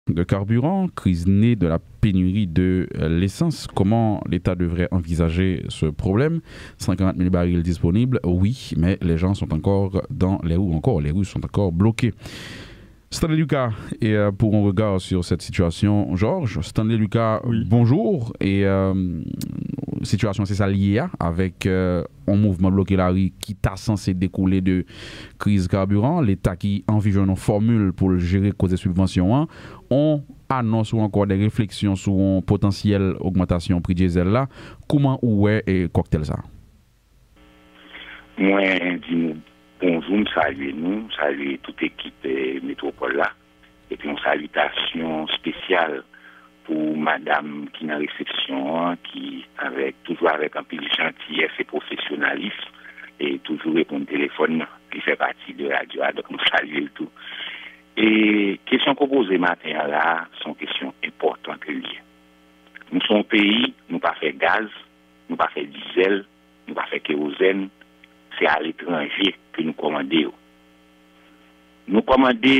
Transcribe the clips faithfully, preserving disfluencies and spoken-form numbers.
de carburant, crise née de la pénurie de l'essence. Comment l'État devrait envisager ce problème ? Cent quarante mille barils disponibles, oui, mais les gens sont encore dans les roues, encore, les rues sont encore bloquées. Stanley Lucas, et euh, pour un regard sur cette situation, Georges, Stanley Lucas, bonjour. Et euh, situation, c'est ça lié à, avec euh, yon mouvman bloke lari ki ta sanse dekoule de kriz kabiran, Leta ki anvi jwenn yon fòmil pou l jere koze sibvansyon an, yon anons ou ankò de refleksyon sou yon potansyèl ogmantasyon pri dyezèl la. Kouman ou wè e kòktèl sa? Mwen di nou bonjou, m salye nou, m salye tout ekip eh, Metwopòl la. Epi yon salitasyon espesyal pou madanm ki nan resepsyon an, ki avèk toujou avèk anpil jantiyès e pwofesyonalis e toujou reponn telefòn nan. Li fè pati de radyo a, donk m salye l tou. E kesyon ke w poze maten an la a, se yon kesyon enpòtan ke l ye. Nou se yon peyi, nou pa fè gaz, nou pa fè dizèl, nou pa fè kerozèn, se aletranje ke nou kòmande yo. Nou kòmande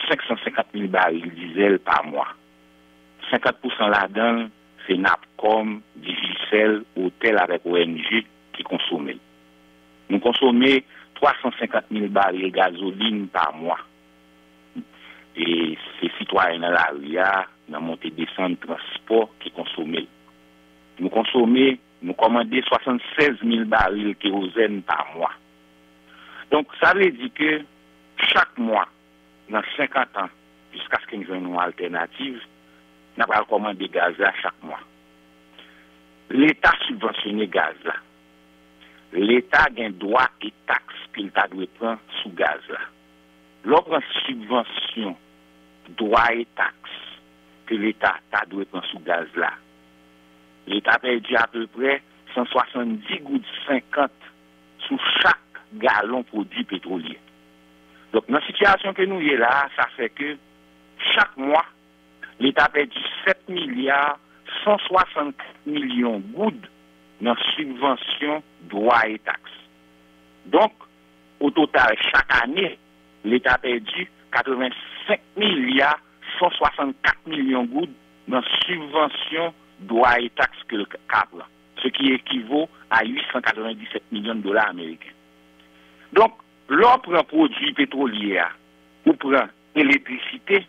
senk san senkant mil baril dizèl pa mwa. Senkant pousan ladan l se Napcom, Digicel, Otel avèk O N G ki konsome l. Nou konsome twa san senkant mil baril gazolin pa mwa. E se sitwayen nan lari a, nan monte desann transpò ki konsome l. Nou konsome, nou kòmande swasannsèz mil baril kerozèn pa mwa. Donk, sa vle di ke chak mwa, nan senkant an, jiskaske n jwenn yon altènativ, n ap al kòmande gaz la chak mwa. Leta sibvansyone gaz la. Leta gen dwa e taks ke l ta dwe pran sou gaz la. Lè w pran sibvansyon, dwa e taks ke Leta ta dwe pran sou gaz la, Leta pèdi apeprè san swasanndis goud senkant sou chak galon pwodui petwolye. Donk, nan sitiyasyon ke nou ye la a, sa fè ke chak mwa, Leta pèdi sèt milya san swasannkat milyon goud nan sibvansyon dwa e taks. Donk, o total, chak ane, Leta pèdi katrevensenk milya san swasannkat milyon goud nan sibvansyon dwa e taks ke l ka pran, ce qui équivaut à uit san katrevenndisèt milyon de dola ameriken. Donk, lè w pran pwodui petwolye a, ou pran eletrisite,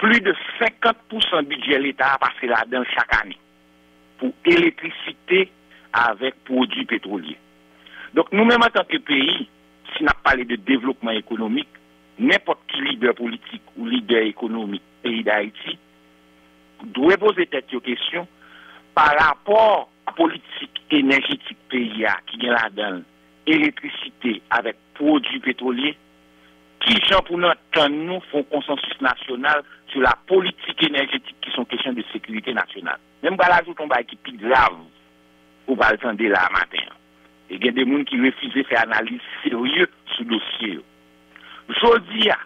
plis de senkant pousan bidjè Leta a pase ladan l chak ane pou eletrisite avèk pwodui petwolye. Donk, nou menm antanke peyi, si n ap pale de devlopman ekonomik, nenpòt ki lidè politik ou lidè ekonomik peyi Dayiti dwe poze tèt yo kesyon pa rapò a politik enèjetik peyi a ki gen ladan l eletrisite avèk pwodui petwolye, kijan pou n antann nou fè yon konsansis nasyonal sou la politik enèjetik ki se yon kesyon de sekirite nasyonal. Men m pral ajoute yon bagay ki pi grav ou pral tande la a maten an. E gen de moun ki refize fè analiz serye sou dosye yo. Jodi a,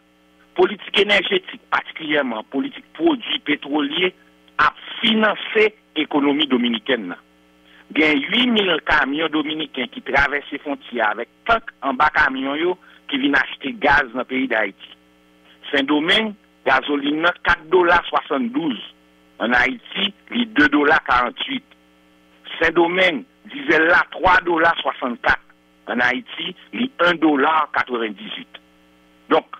politik enèjetik, patikilyèman politik pwodui petwolye, ap finanse ekonomi dominikèn nan. Gen uit mil kamyon dominiken ki travèse fwontyè a avèk tank anba kamyon yo ki vin achte gaz nan peyi Dayiti. Sendomeng, gazolin nan kat dola swasanndouz. Ann Ayiti, li de dola karanntuit. Sendomeng, dizèl la twa dola swasannkat. Ann Ayiti, li en dola katrevendizuit. Donk,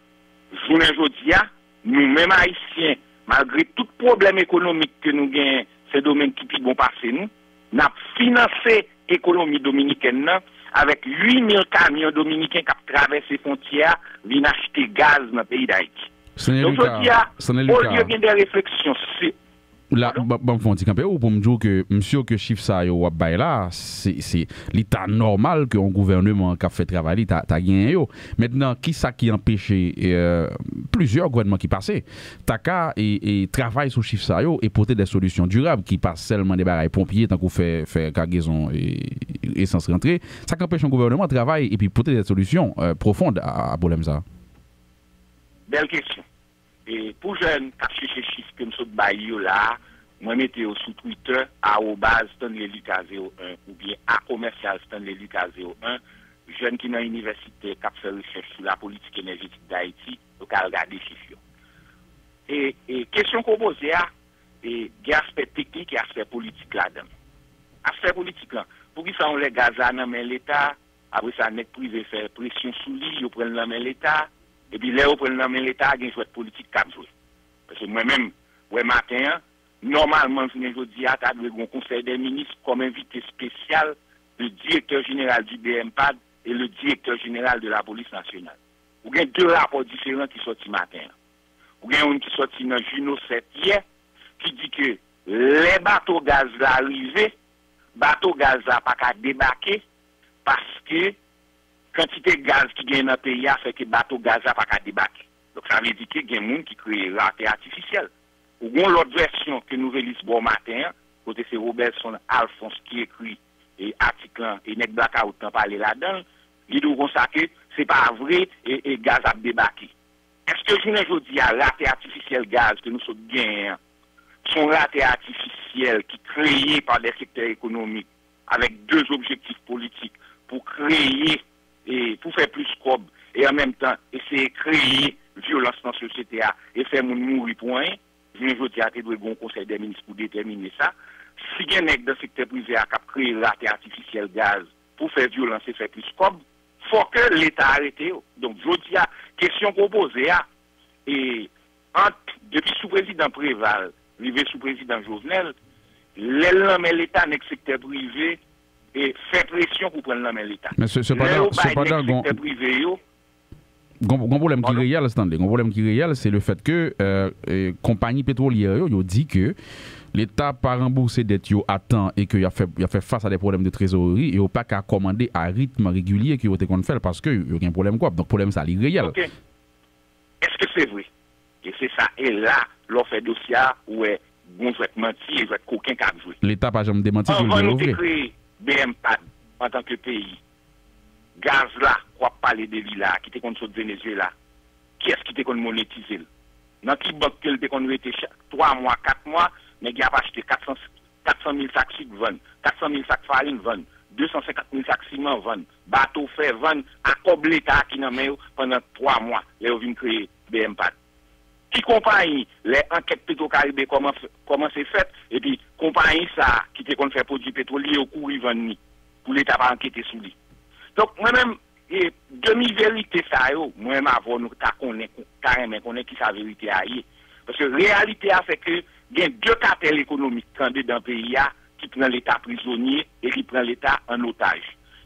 jounen jodi a, nou menm Ayisyen, malgre tout pwoblèm ekonomik ke nou genyen, Sendomeng ki pi bon pase nou, n ap finanse ekonomi dominikèn nan avèk uit mil kamyon dominiken k ap travèse fwontyè a vin achte gaz nan peyi Dayiti. Donk, jodi a, olye gen de refleksyon se La, ban m fè yon ti kanpe ou pou m di w ke m si ke chif sa yo w ap bay la, se, se, li ta nòmal ke yon gouvèneman k ap fè travay li ta, ta genyen yo. Mentnan, kisa ki anpeche plizyè gouvènman ki pase ta ka e, e travay sou chif sa yo e pote de solisyon dirab ki pa sèlman de bagay ponpye tankou fè, fè kagezon e, esans rantre? Sa k anpeche yon gouvèneman travay epi pote de solisyon pwofond a, a pwoblèm sa? Bèl kesyon. E pou jèn k ap chèche chif ke m sot bay yo la a, mwen mete yo sou Twitter, arobaz Stanley Lucas zewo en oubyen a commercial Stanley Lucas zewo en. Jèn ki nan inivèsite k ap fè rechèch sou lapolitik enèjetik Dayiti, yo ka al gade chif yo. e, e kesyon ke w poze a, e, gen aspè teknik e aspè politik ladan l. Aspè politik lan, poukisa yon lè gaz la nan men Leta, apre sa nèg prive fè presyon sou li, yo pran l nan men Leta, epi lè yo pran l nan men Leta, gen jwèt politik k ap jwe. Paske mwen menm, wè maten an, nòmalman, jounen jodi a, ta dwe gen yon konsèy dè minis kòm envite espesyal de direktè jeneral di BMPAD e le directeur général de la police nationale. Ou gen de rapò diferan ki sòti maten an. Ou gen youn ki sòti nan Juno sèt yè, ki di ke lè bato gaz la rive, bato gaz la pa ka debake, paske kantite gaz ki gen nan peyi a fè ke bato gaz la pa ka debake. Donk, sa vle di ke gen moun ki kreye rate atifisyèl. Ou gen yon lòt vèsyon ke Nouvelliste ba w maten an, kote se Roberson Alphonse ki ekri, e, atik lan, e nèg Blackout lan pale ladan l, li di w konsa ke se pa vre, e, e gaz ap debake. Èske jounen jodi a, rate atifisyèl gaz ke nou sot genyen an, se yon rate atifisyèl ki kreye pa de sektè ekonomik avèk de objektif politik pou kreye, e pou fè plis kòb, e an menm tan eseye kreye vyolans nan sosyete a e fè moun mouri pou anyen? Jounen jodi a, te dwe gen yon konsèy dè minis pou detèmine sa. Si gen nèg nan sektè prive a k ap kreye rate atifisyèl gaz pou fè vyolans e fè plis kòb, fò ke Leta arete yo. Donk, jodi a, kesyon ke w poze a, e ant, depi sou prezidan Preval rive sou prezidan Jovenel, lè l nan men Leta, nèg sektè prive, e, fè presyon pou pran l nan men Leta. Men se, sepandan, lè yo bay nèg sektè prive yo, gon, gon pwoblèm ki reyèl, Stanley. Gon pwoblèm ki reyèl, se le fèt ke, euh, euh, konpayi petwolyè yo, yo di ke Leta pa ranbouse dèt yo a tan e ke y ap fè, y ap fè fas a de pwoblèm de trezoreri e yo pa ka kòmande a ritm regilye ke yo te konn fè l paske yo gen pwoblèm kòb. Donk, pwoblèm sa, li reyèl. Ok. Èske se vre? E se sa, e la, lè w fè dosye a, ou wè gon jwèt manti e jwèt koken k ap jwe. Leta pa janm demanti ke l di yo vre. Anvan nou te kreye BMPAD antanke peyi, gaz la k w ap pale de li la, ki te konn sot Venezuela, kiyès ki te konn monetize l? Nan ki bank ke l te konn rete chak twa mwa, kat mwa, nèg y ap achte kat san, kat san mil sak sik vann, kat san mil sak farin vann, de san senkant mil sak siman vann, bato fè vann, a kòb Leta ki nan men yo pandan twa mwa, lè yo vin kreye BMPAD. Ki konpayi, lè ankèt Petwokaribe kòmanse, kòmanse fèt, epi konpayi sa a ki te konn fè pwodui petwolye yo kouri vann li, pou Leta pa ankete sou li? Donk, mwen menm, e demi verite sa yo, mwen menm avè w, nou ta konnen, ta renmen konnen kisa verite a ye. Paske reyalite a, se ke gen de katèl ekonomik ki andedan peyi a, ki pran Leta prizonye e ki pran Leta an otaj.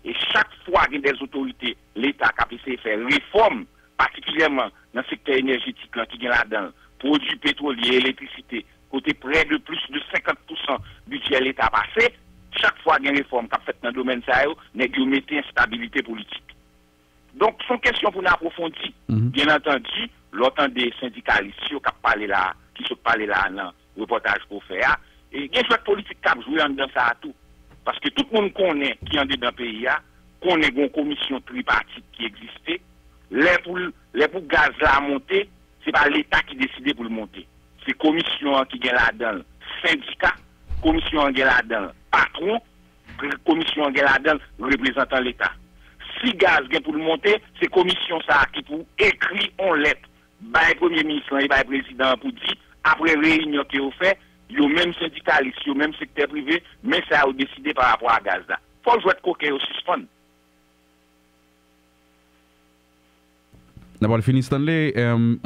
E chak fwa gen de otorite Leta k ap eseye fè refòm, patikilyèman nan sektè enèjetik lan ki gen ladan l pwodui petwolye, elektrisite, kote prè de plis de senkant pousan bidjè Leta pase, chak fwa gen refòm k ap fèt nan domèn sa yo, nèg yo mete enstabilite politik. Donk, se yon kesyon pou n apwofondi. Byen antandi, lè w tande sendikalis yo k ap pale la, ki sot pale la nan repòtaj ke w fè a, e gen jwèt politik k ap jwe anndan sa a tou. Paske tout moun konnen ki andedan peyi a, konnen gen yon komisyon tripatit ki egziste. Lè pou l, lè pou gaz la monte, se pa Leta ki deside pou l monte. Se komisyon an ki gen ladan l sendika, komisyon an gen ladan l patwon, komisyon an gen ladan l reprezantan Leta. Si gaz gen pou l monte, se komisyon sa a ki pou ekri yon lèt bay premye minis lan e bay prezidan an pou di, apre reyinyon ke yo fè, yo menm sendikalis, yo menm sektè prive, men sa yo deside pa rapò a gaz la. Fò jwèt koken yo sispann. N ap al fini, Stanley.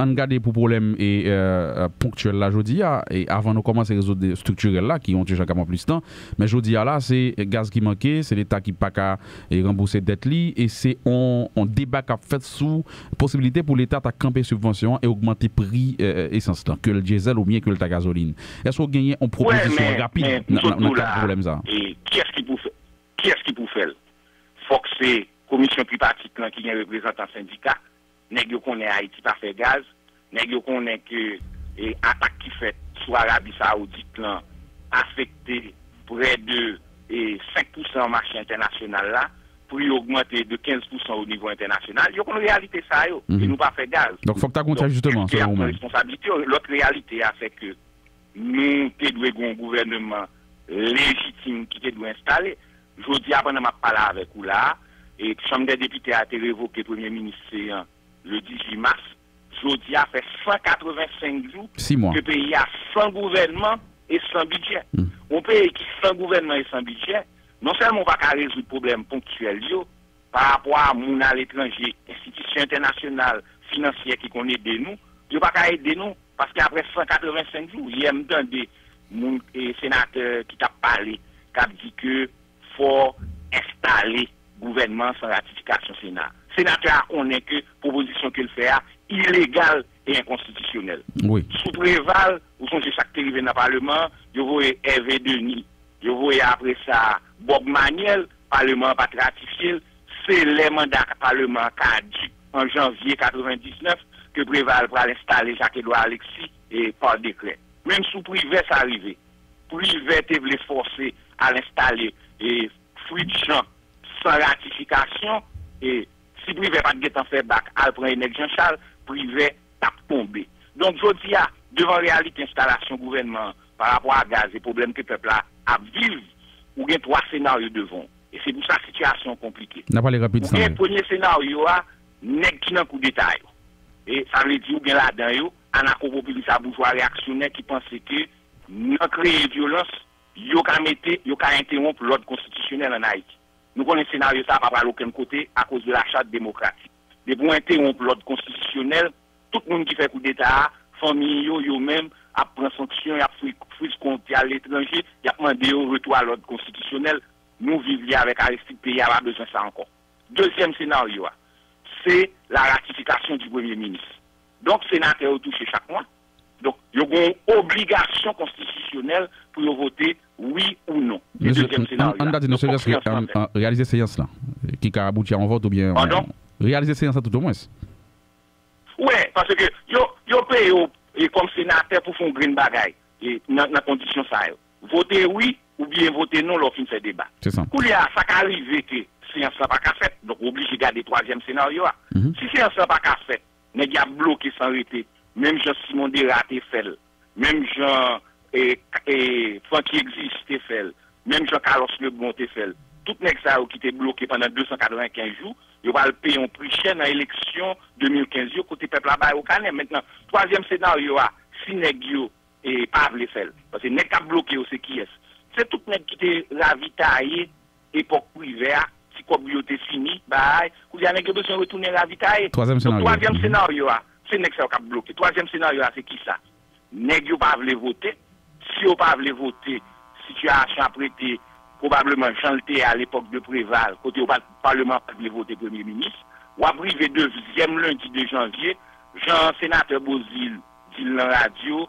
Ann gade pou pwoblèm e, e, ponktyèl la jodi a, e avan nou kòmanse rezoud estriktirèl la, ki yon ti jan ka pran plis tan. Men jodi a la, se gaz ki manke, se Leta ki pa ka e ranbouse dèt li, e se on, on deba k ap fèt sou posibilite pou Leta ta kanpe sibvansyon an e ogmante pri, e, e, esans lan, ke l dyezèl oubyen ke l ta gazolin. Èske w genyen on pwopozisyon rapid nan, nan, nan kad pwoblèm sa a? E kiyès ki pou fè, kiyès ki pou fè l? Fòk se komisyon tripatit lan ki gen reprezantan sendika. Nèg yo konnen Ayiti pa fè gaz. Nèg yo konnen ke, e, atak ki fèt sou Arabi Sawoudit lan afekte prè de, e, senk pousan mache entènasyonal la. Pri yo ogmante de kenz pousan o nivo entènasyonal. Yo konn reyalite sa yo. E nou pa fè gaz. Donk, fòk ta gen yon ti ajistman, selon ou menm. Donk, èske y ap pran responsablite yo? Lòt reyalite a, se ke nou te dwe gen yon gouvèneman lejitim ki te dwe enstale. Jodi a, pandan m ap pale avèk ou la a, e Chanm dè Depite a te revoke Premye Minis Céant le dizuit mas. Jodi a fè san katrevensenk jou ke peyi a san gouvènman e san bidjè. Yon peyi ki san gouvènman e san bidjè, non sèlman w pa ka rezoud pwoblèm ponktyèl yo, pa rapò a moun aletranje, enstitisyon entènasyonal, finansyè ki konn ede nou, yo pa ka ede nou, paske apre san katrevensenk jou, yè m tande moun, e, senatè ki t ap pale, k ap di ke fò enstale gouvènman an san ratifikasyon Sena. Senatè a konnen ke pwopozisyon ke l fè a ilegal e enkonstitisyonèl. Sou Preval, ou sonje sa k te rive nan Paleman an, yo voye Hervé Denis, yo voye apre sa Bob Manuel, Paleman an pa t ratifye l, se lè manda Paleman an kadik an janvye katrevendiznèf ke Preval pral enstale Jacques Edouard Alexis e pa dekrè. Menm sou Privè sa rive. Privè te vle fòse al enstale e Fritz Jean san ratifikasyon, e si Privè pa t gentan fè bak al pran e nèg Jean Charles, Privè t ap tonbe. Donk, jodi a, devan reyalite enstalasyon gouvènman an pa rapò a gaz e pwoblèm ke pèp la ap viv, ou gen twa senaryo devan w. E se pou sa sitiyasyon an konplike. N ap pale rapid, Ou gen Stanley. Premye senaryo a, nèg ki nan koudeta yo. E sa vle di ou gen ladan yo, anakopopilis a boujwa reyaksyonè ki panse ke nan kreye vyolans, yo ka mete, yo ka entewonp lòd konstitisyonèl ann Ayiti. Nou konnen senaryo sa a pa pral okenn kote akoz de la charte démocratique. Depi w entewonp lòd konstitisyonèl, tout moun ki fè koudeta a, fanmi yo, yo menm, ap pran sanksyon, y ap fri-, friz kont y aletranje, y ap mande yo retou a lòd konstitisyonèl. Nou viv li avèk Aristide, peyi a pa bezwen sa ankò. Dezyèm senaryo a, se la ratifikasyon di premye minis. Donk, senatè yo touche chak mwa. Donk, yo gen yon obligasyon konstitisyonèl pou yo vote wi ou non. E Mesye, dezyèm an, senaryo an a, ta di, nou se reyalize seyans lan, ki ka abouti a yon vòt oubyen yon, reyalize seyans lan toutomwens. Wi, paske yo, yo peye w, e, kòm senatè pou fè yon grenn bagay, e, nan, nan kondisyon sa yo. Vote wi oubyen vote non lè w fin fè deba. Se sa. Koulye a, sa ka rive ke seyans lan pa ka fèt, donk w oblije gade twazyèm senaryo a. Si seyans lan pa ka fèt, nèg y ap bloke san rete, menm jan Simon Dera te fè l, menm jan, e, e, Francky Existe te fè l, menm jan Carlos Lebon te fè l. Tout nèg sa yo ki te bloke pandan de san katrevenkenz jou, yo pral peye yon pri chè nan eleksyon de mil kenz yo, kote pèp la ba yo kanè. Mentnan, twazyèm senaryo a, si nèg yo, e, pa vle fè l, paske nèg k ap bloke yo se kiyès? Se tout nèg ki te ravitaye epòk Privè a, ti kòb yo te fini, bay, kounye a nèg yo bezwen retounen ravitaye. Twazyèm senaryo. Donk, twazyèm senaryo a, se nèg sa yo k ap bloke. Twazyèm senaryo a, se kisa? Nèg yo pa vle vote. Si yo pa vle vote, sitiyasyon ap rete pwobableman jan l te ye a lepòk de Preval, kote yo pa t, Paleman pa t vle vote premye minis. W ap rive dezyèm lendi de janvye, jan senatè Beauzile di l nan radyo,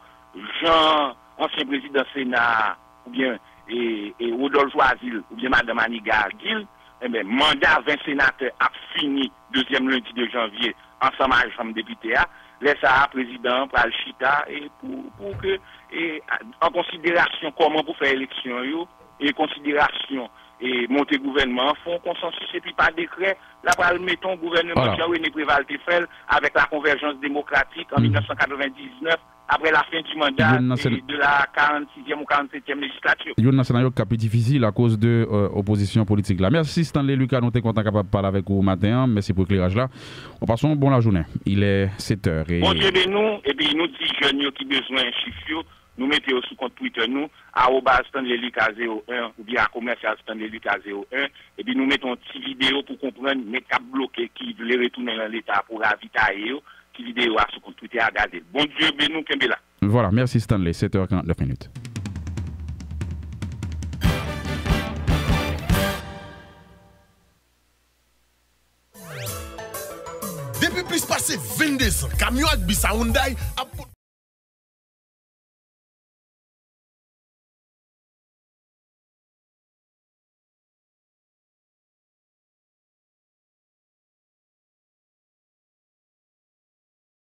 jan ansyen prezidan Sena a, oubyen, e, e, Rodolphe Joisil, oubyen madanm Manigat di l, enben, manda ven senatè ap fini dezyèm lendi de janvye ansanm a Chanm Depite a. Lè sa a, prezidan an pral chita e pou, pou ke, e, an konsiderasyon kòman pou fè eleksyon yo, e konsiderasyon, e monte gouvènman an, fè yon konsansis epi pa dekrè, l a pral mete yon gouvènman jan René Préval te fè l avèk la Convergence Démocratique an mil nèf san katrevendiznèf, après la fin du mandat de la karannsizyèm ou karannsetyèm législature. Youn nan senaryo k ap pi difisil akoz de, euh, opozisyon politik la. Mèsi Stanley Lucas, nou te kontan kapab pale avèk ou maten an. Mèsi pou ekleraj la. Ou pase yon bon lajounen. Il est sept heures et Bondye beni w, epi nou di jèn yo ki bezwen chif yo, nou mete yo sou kont Twitter nou, arobaz Stanley Lucas zewo en oubyen a commercial Stanley Lucas zewo en, epi nou mete yon ti videyo pou konprann nèg k ap bloke ki vle retounen nan Leta pou ravitaye yo, ti videyo a sou kont Twitter a, gade l. Bondye beni w, kenbe la. Voilà, merci Stanley, sept heures quarante-neuf minutes. Depi plis pase venndezan, kamyon ak bis Hyundai ap